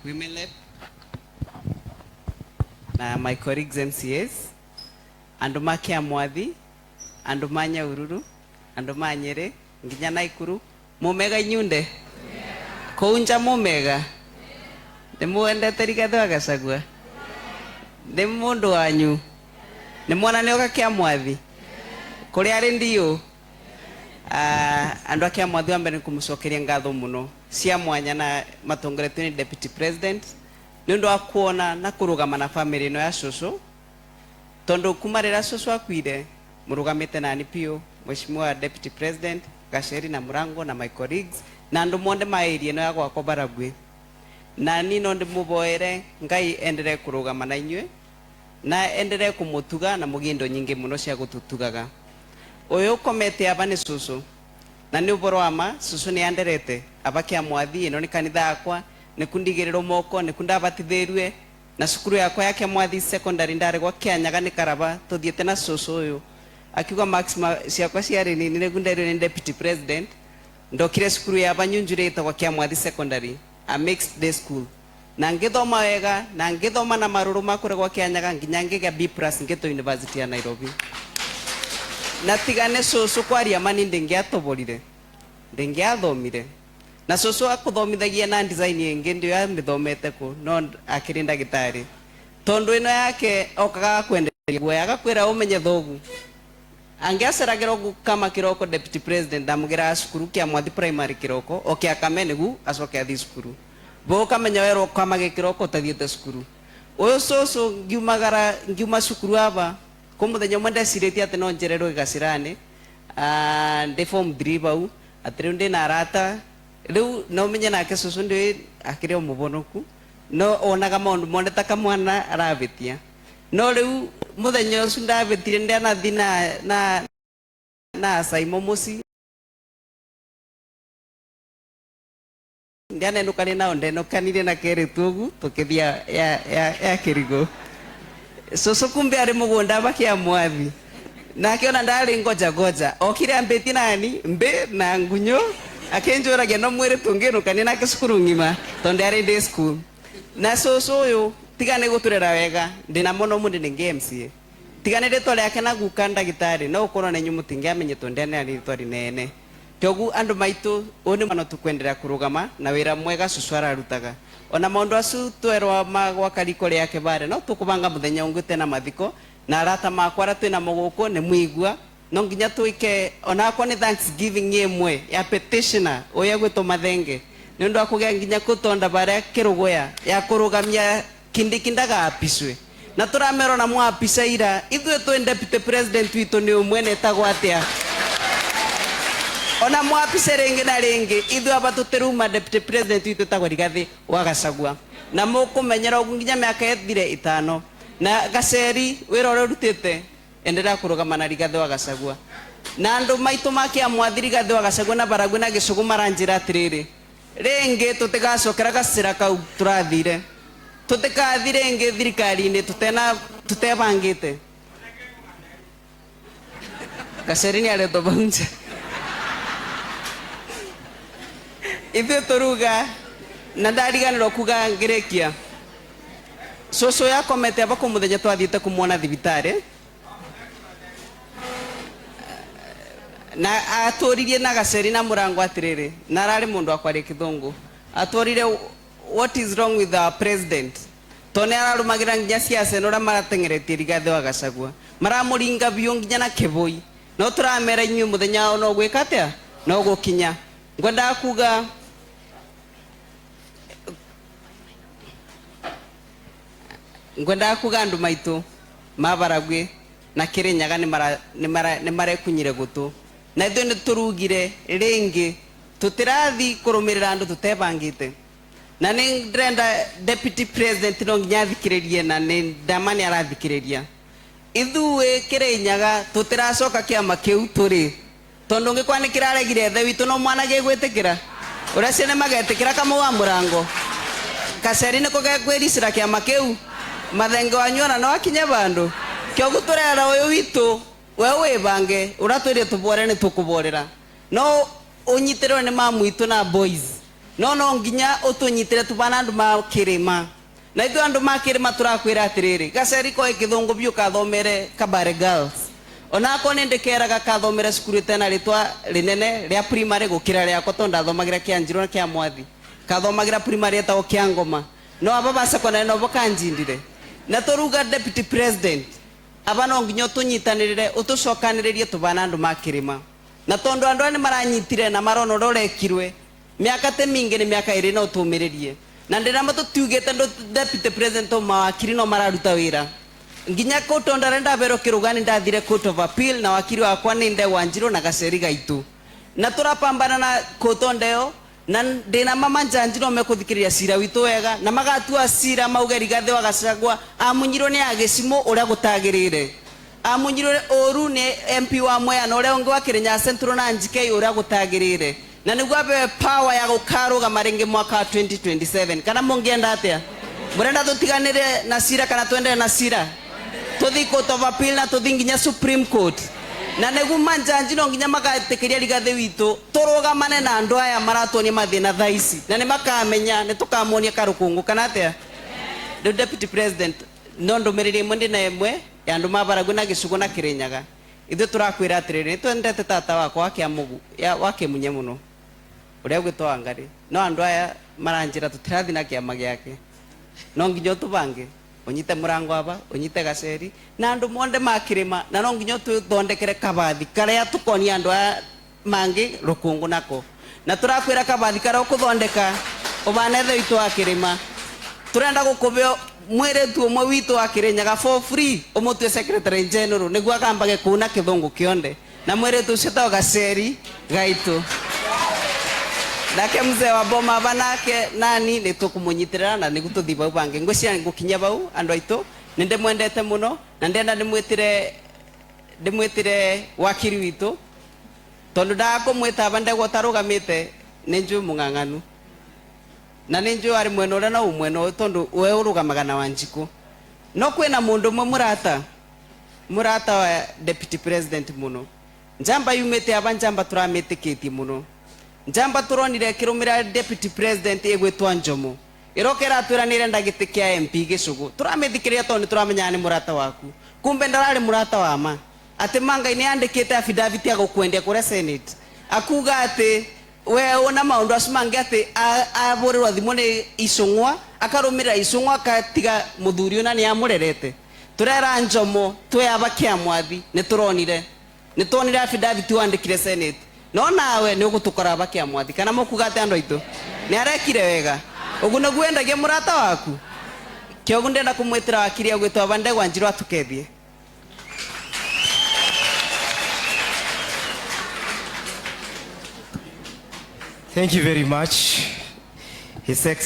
Women Rep na my colleagues MCAs, andu ma Kiamwathi, andu ma Nyahururu, andu ma Nyeri, nginya Naikuru, mumega inyunde? Kuu nja mumega? Nĩ mwendete Rigathi wa Gachagua? Nĩ mũndũ wanyu? Nĩ mwana nĩ oka Kiamwathi? Kũrĩa arĩ ndiũ? Andũ a Kiamwathi wa mbere nĩ kũmũcokeria ngatho mũno cia mwanya na matongoretio nĩ Deputy President nĩ ũndũ wa kuona na kũrũgama na family ĩno ya cũcũ, tondũ kuma rĩrĩa cũcũ akuire mũrũgamĩte nani biũ, Mheshimiwa Deputy President Gacheri na Mũrango na my colleagues na andũ monde ma area ĩno ya gwakwa Baragwi. Na niĩ no ndĩmũvoere Ngai enderee kũrũgama na inyuĩ na enderee kũmũtuga na mũgĩe indo nyingĩ mũno cia gũtũtugaga. Ũyũ ũkomete aba nĩ cũcũ, na nĩ ũboro wa ma cũcũ nĩ anderete aba Kĩamwathi. Ĩno nĩ kanitha yakwa, nĩku ndigĩrĩrwo moko, nĩku ndabatithĩrue, na cukuru yakwa ya Kĩamwathi Secondary ndaregwa Kĩanyaga nĩ Karaba tũthiĩte na cũcũ ũyũ. Akiuga marks ciakwa ciarĩ nini nĩgu nderirwo nĩ Deputy President ndokire cukuru ya Banyunjure ĩtagwo Kĩamwathi Secondary, a mixed day school, na ngĩthoma wega na ngĩthoma na marũrũ ma kũregwo Kĩanyaga nginya ngĩgĩa B plus ngĩtwo University ya Nairobi. Na tiga nĩ cũcũ kwaria ma ni ndĩngĩatoborire, ndĩngĩathomire. Na cũcũ akũthomithagia na design ĩngĩ ndiũĩ amĩthomete kũ, no akĩrĩ ndagĩtarĩ. Tondũ ĩno yake okaga agakwenderia guoya agakwĩra ũmenye thogu. Angĩaceragĩra gũkama kĩroko Deputy President ndamũgĩraga cukuru Kĩamwathi Primary kĩroko oke akame nĩgu acoke athiĩ cukuru. Bo ũkamenya werwo ũkamage kĩroko ũtathiĩte cukuru. Ũyũ cũcũ ngiumagara ngiuma cukuru aba kwĩ mũthenya ũmwe ndecirĩtie atĩ no njererwo gĩgacĩranĩ ndĩ form 3 bau atĩ rĩu ndĩna arata rĩu no ũmenye nake cũcũ ndiũĩ akĩrĩ o mũbonoku no onaga maũndũ mothe ta kamwana arabĩtia. No rĩu mũthenya ũcio ndabĩtire ndanathi na na na Saimo mũci ndianenũkania nao, ndenũkanire na kerĩtu ũgu tũkĩthia ya, ya, ya kĩrigũ. Cũcũ kumbe arĩ mũgũnda Kĩamwathi, nake ona ndarĩ ngoja ngoja okire ambĩtie nani mbĩ na ngunyũ akĩnjũragia no mwĩrĩ tũngĩnũkania nake cukuru ng'ima tondũ arĩ day school. Na cũcũ ũyũ tiga nĩ gũtũrera wega ndĩna mono mũndĩ nĩ MCA, tiga nĩ rĩtwa rĩake na guka ndagĩtarĩ no gũkorwo na inyuĩ mũtingĩamenye tondũ ndianera rĩtwa rĩnene. Kĩogu andũ maitũ ũyũ nĩ mwana tũkwenderea kũrũgama na wĩra mwega cũcũ ararutaga. Ona maũndũ acu twerwa ma gwaka riko rĩake bare no tũkũbanga mũthenya ũngĩ tena mathiko na arata makwa arĩa twĩnamo gũkũ nĩ mwigua no nginya twĩke onakwa nĩ thanksgiving ĩmwe ya petitioner ũyũ egwĩtwo Mathenge nĩ ũndũ wa kũgĩa nginya kũtonda barĩa kĩrũgũya ya kũrũgamia Kindiki ndagaapicwe na tũramerwo na mwapica ira ithuĩ twĩ deputy president witũ nĩ ũmwe na etagwo atĩa ona mwapice rĩngĩ na rĩngĩ ithuĩ aba tũtĩruma deputy president witũ etagwo Rigathĩ wa Gachagua na mũkũmenyera ũguo nginya mĩaka ĩthire ĩtano. Na Gacheri wĩra ũrĩa ũrutĩte enderea kũrũgama na Rigathĩ wa Gachagua na andũ maitũ ma Kĩamwathi. Rigathĩ wa Gachagua na Baragwi na Gĩcũgũ maranjĩra atĩrĩrĩ, rĩngĩ tũtigacokera gacĩra kau tũrathire, tũtikathi rĩngĩ thirikari-inĩ tutena tutebangĩte. Gacheri nĩ aretwo bau nja. Ithuĩ tũruga na ndariganĩrwo kuga ngĩrĩkia, cũcũ yakomete aba kũ mũthenya twathiĩte kũmuona thibitarĩ na atũririe na Gacheri na Mũrango atĩrĩrĩ, na ararĩ mũndũ wa kwaria kĩthũngũ, atwĩrire, "What is wrong with our president?" Tondũ nĩ ararũmagĩrĩra nginya ciaca ĩno ũrĩa marateng'eretie Rigathĩ wa Gachagua maramũringa biũ nginya na kĩbũi. No tũramera inyuĩ mũthenya wao no gwĩka atĩa, no gũkinya. Ngwendaga kuga andũ maitũ ma Baragwi na Kĩrĩnyaga nĩ marekunyire gũtũ na ithuĩ nĩ tũrugire rĩngĩ tũtĩrathi kũrũmĩrĩra andũ tũtebangĩte. Na nĩ ndĩrenda deputy president no nginya athikĩrĩrie na nĩ ndama nĩ arathikĩrĩria. Ithuĩ Kĩrĩnyaga tũtĩracoka kĩama kĩu tũrĩ tondũ ũngĩkorwo nĩ kĩraregire ethe witũ no mwana gĩgwĩtĩkĩra ũrĩa ciene magetĩkĩra Kamau wa Mũrango Gacheri nĩko gekwĩricĩra kĩama kĩu Mathenge wanyu ona no akinye bandũ. Kĩogu tũrera ũyũ witũ we wĩbange ũrĩa twĩrire tũbore nĩ tũkũborera no ũnyitĩrĩrwo nĩ mamu witũ na boys. No no nginya utunyitire tubana andu ma kirima na ithu andu ma kirima turakwira atiriri gaceri ko githungu biu kathomere Kabare Girls onako ni ndikeraga kathomere cukuru tena ritwa rinene ria primary gukira riakwa tondu ndathomagira kia Njiro na kia Mwathi kathomagira primary etagwo kia Ngoma no aba ba secondary no bokanjindire na turuga deputy president aba no nginya utunyitanirire utucokaniririe tubana andu ma kirima na tondu andu aya ni maranyitire na marona uria urekirwe miaka te mingi ni miaka iri no tumiririe na ndirama tutiugite ndu deputy president o mawakiri no mararuta wira nginya court ondare ndaberwo kirugani ndathire court of appeal na wakiri wakwa ni Ndegwa Njiro na gaceri gaitu na turapambana na court ondeo na ndina mama njanji no mekuthikiriria cira witu wega na magatua cira mauge Rigathi wa Gachagua amunyirwo ni agicimo uria gutagirire amunyirwo uru ni MP wa Mwea na uria ungi wa Kirinyaga Central na NGK uria gutagirire na niguo abewe power ya gukarugama ringi mwaka wa 2027 kana mungienda atia murenda tutiganire na cira kana tuendere na cira tuthi court of appeal na tuthi nginya Supreme Court na niguo manjanji no nginya magatikiria Rigathi witu turugamane na andu aya maratuonia mathina thaa ici na ni makamenya ni tukamonia karukungu kana atia the deputy president no ndumiriri imwe ndina imwe ya andu ma Baragu na Gicugu na Kirinyaga ithuĩ turakwira atiriri nitwendete tata wakwa wa Kiamugu ya wa Kimunye muno uria ugwitwo Wangari no andu aya maranjira tutirathi na kiama giake no nginya utubange unyite murango aba unyite gaceri na andu monde ma kirima na no nginya tuthondekere kabathi karia tukonia andu aya mangi rukungu nako na turakwira kabathi karia ukuthondeka ubanethe witu wa kirima turenda gukubeo mwiretu umwe witu wa Kirinyaga for free umutue secretary general niguo akambage kuna kithungu kionde na mwiretu ucio tagwo gaceri gaitu nake mzee wa boma banake nani ni tukumunyitirira na niguo tuthi bau bangi ngwiciria ngukinya bau andu aitu ni ndimwendete muno na ndenda ndimwitire wakiri witu tondu ndakumwita aba ndegwa utarugamite ni njui mung'ang'anu na ni njui ari mwena uria na umwena uyu tondu we urugamaga na Wanjiku no kwina mundu umwe murata wa deputy president muno njamba yumite aba njamba turamitikitie muno njamba turonire kirumira deputy president igwitwa Njomo iroka iratwira ni irenda giti kia MP Gicugu turamithikiriria tondu turamenya ni murata waku kumbe ndarari murata wa ma ati Mangai ni andikite affidavit ya gukwendia kuria Senate akuga ati we una maundu acio mangi ati aburirwa thimu ni Icung'wa akarumirira Icung'wa akatiga muthuri una ni amurerete turera Njomo twi aba kia Mwathi ni turonire ni tuonire affidavit wandikire Senate no nawe ni ugutukora aba kia Mwathi kana mukuga ati andu aitu ni arekire wega ugu niguo endagia murata waku kiogu ndenda kumwitira wakiri agwitwo aba Ndegwa Njiro atukethie. Thank you very much, His Excellency.